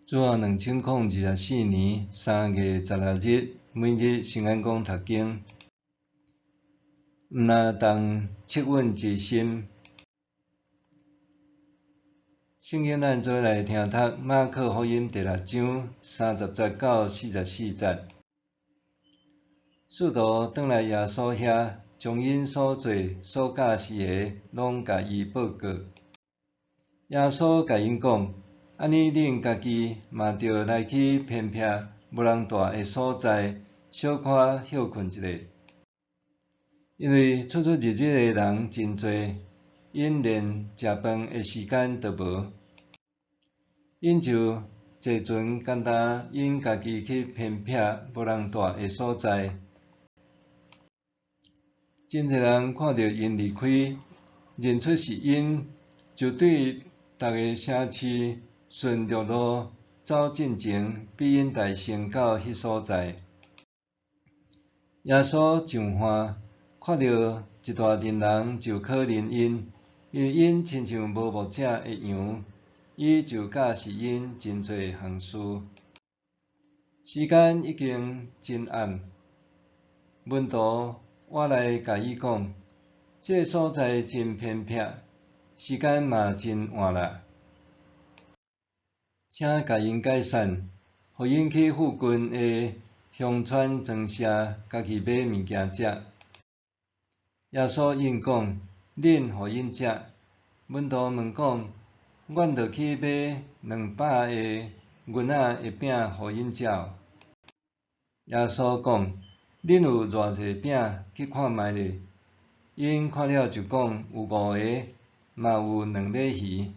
主後2024年3月16日，每日聖安講讀經，毋若動惻隱之心。聖經咱做伙來聽讀馬可福音第六章30節到44節。使徒轉來耶穌遐，將𪜶所做、所教示的，攏共伊報告。耶穌共𪜶講：按呢，恁家己嘛著來去偏僻無人蹛的所在，小可歇睏一下。因為出出入入的人真濟，𪜶連食飯的時間都無。𪜶就坐船干焦𪜶家己去偏僻無人蹛的所在。真濟人看著𪜶離開，認出是𪜶，就對逐个城市順陸路走進前，比𪜶代先到彼所在。耶穌上岸，看著一大陣人，就可憐𪜶，因為𪜶親像無牧者的羊，伊就教示𪜶真濟項事。時間已經真暗，門徒倚來共伊講：這个所在真偏僻，時間嘛真晚啦，請共𪜶解散，予𪜶去附近的鄉村莊舍，家己買物件食。耶穌應講：恁予𪜶食。門徒問講：阮著去買200個銀仔的餅予𪜶食哦？耶穌講：恁有偌濟餅？去看覓咧。𪜶看了就講：有五個，嘛有兩尾魚。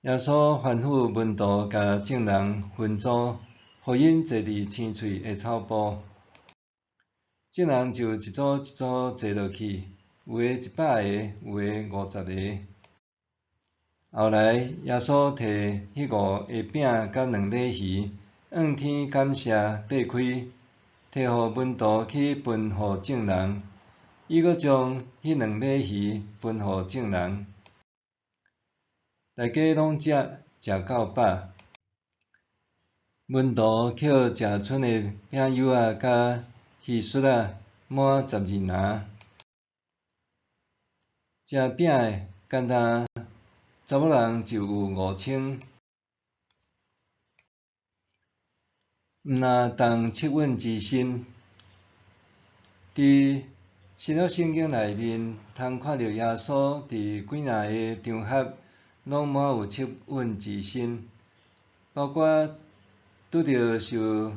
耶穌吩咐門徒共眾人分組，予𪜶坐佇青翠的草埔。眾人就一組一組坐落去，有的100個，有的50個。後來，耶穌提彼五个餅佮兩尾魚，向天感謝，擘開，提予門徒去分予眾人。伊閣將彼兩尾魚分予眾人。大家攏食，食夠飽。門徒抾食賰的餅幼仔佮魚屑仔，滿12籃。食餅的，干焦查某人就有5000。毋若動惻隱之心，佇新約聖經內面，通看著耶穌佇幾若个場合，攏滿有惻隱之心，包括拄著受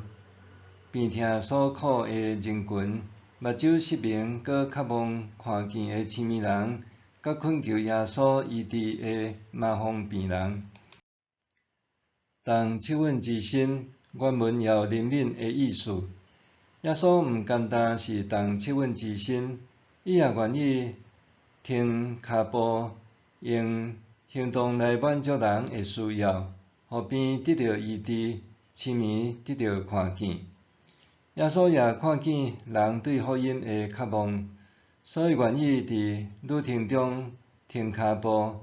病痛所苦的人群，目睭失明閣渴望看見的痴迷人，佮懇求耶穌醫治的麻風病人。動惻隱之心，原文也有憐憫的意思。耶穌毋干焦是動惻隱之心，伊也願意停跤步，用行動來滿足人的需要，予病得著醫治，痴迷得著看見。耶穌也看見人對福音的渴望，所以願意佇旅程中停跤步，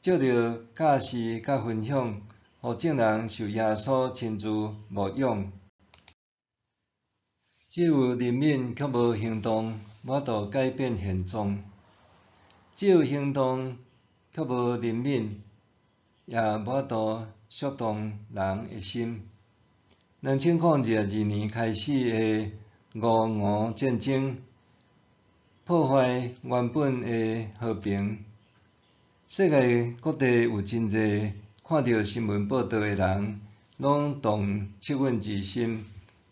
藉著教示佮分享，予眾人受耶穌親自牧養。只有憐憫卻無行動，無法度改變現狀；只有行動卻無憐憫，也無法度觸動人的心。2022年開始的烏俄戰爭，破壞原本的和平。世界各地有真濟看著新聞報導的人，攏動惻隱之心，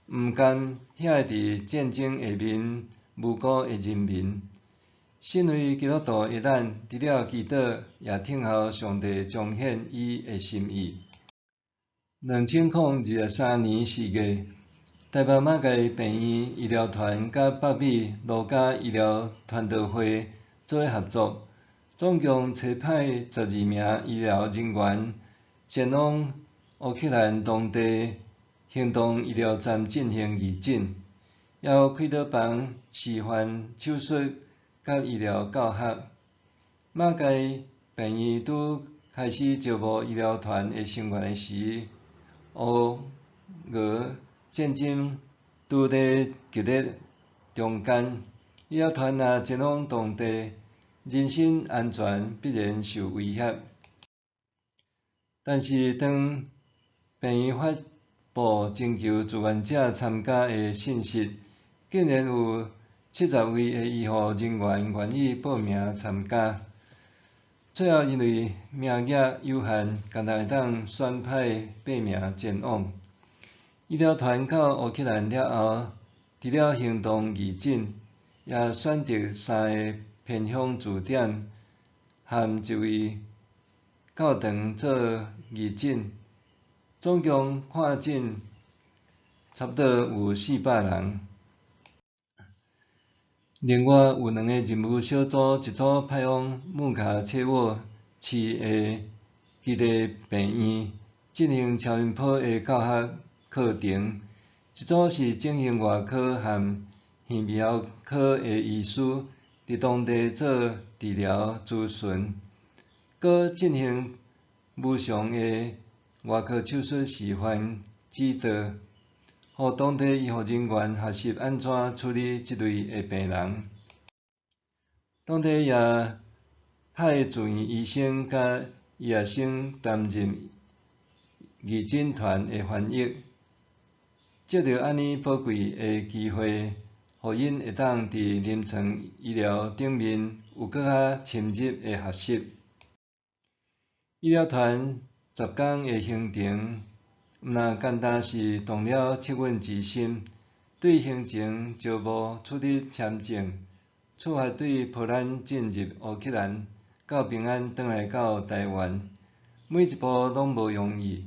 毋甘遐個佇戰爭下面無辜的人民。身為基督徒的咱，除了祈禱，也等候上帝彰顯伊的心意。2023年4月，台北馬偕病院醫療團佮北美路加醫療傳道會做伙合作，總共差派12名醫療人員前往烏克蘭當地行動醫療站進行義診，也有開刀房示範手術佮醫療教學。馬偕病院拄開始招募醫療團的成員時，烏俄戰爭拄咧激烈中間，醫療團若前往當地，人身安全必然受威脅。但是當病院發布徵求志願者參加的信息，竟然有70位的醫護人員願意報名參加。最後因為名額有限，干焦會當選派八名前往。醫療團到烏克蘭了後，除了行動義診，也選擇三个偏鄉駐點和一位教堂做義診，總共看診差不多有400人。另外有兩个任務小組，一組派往穆卡切沃市的基地病院進行超音波的教學課程，一組是整形外科和耳鼻喉科的醫師，佇當地做治療諮詢，閣進行無償的外科手術示範指導，予當地醫護人員學習按怎處理這類的病人。當地也派住院醫生佮醫學生擔任義診團的翻譯，藉著按呢寶貴的機會，予𪜶會當佇臨床醫療頂面有閣較深入的學習。醫療團10工的行程，毋若簡單是動了惻隱之心，對行前招募處理簽證，出發對波蘭進入烏克蘭，到平安轉來到台灣，每一步攏無容易。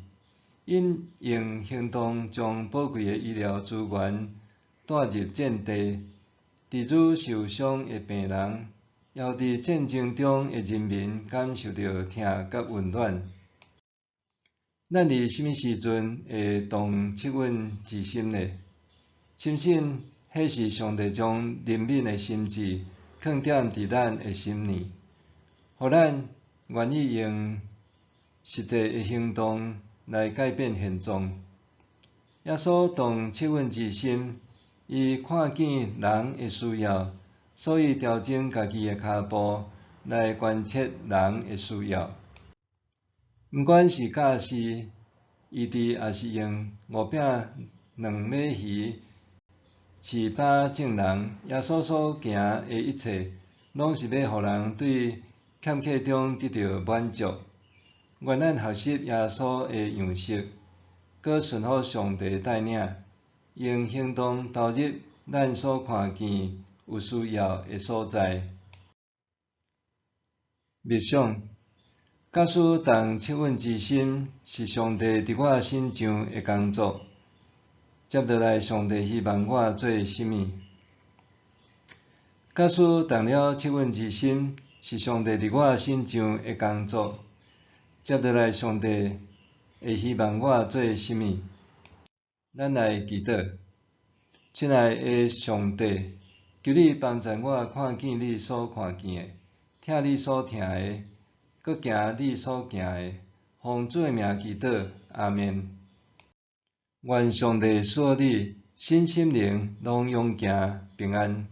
𪜶用行動將寶貴的醫療資源帶入戰地，佇愈受傷的病人，也予佇戰爭中的人民感受著疼佮溫暖。咱佇啥物時陣會動惻隱之心呢？深信彼是上帝將憐憫的心志囥踮佇咱的心內，予咱願意用實際的行動來改變現狀。耶穌動惻隱之心，伊看見人的需要，所以調整家己的跤步來關切人的需要。毋管是教示、醫治，抑是用五餅兩尾魚飼飽眾人，耶穌所行的一切，攏是欲予人對欠缺中得著滿足。願咱學習耶穌的樣式，閣順服上帝帶領，用行動投入咱所看見有需要的所在。默想，假使動惻隱之心是上帝佇我身上的工作，接落來上帝希望我做啥物？假使動了惻隱之心是上帝佇我身上的工作，接落來上帝會希望我做啥物？咱來祈禱，親愛的上帝，求你幫助我看見你所看見的，聽你所聽的，閣行你所行的。奉主的名祈禱，阿們。願上帝賜予你身心靈攏勇健平安。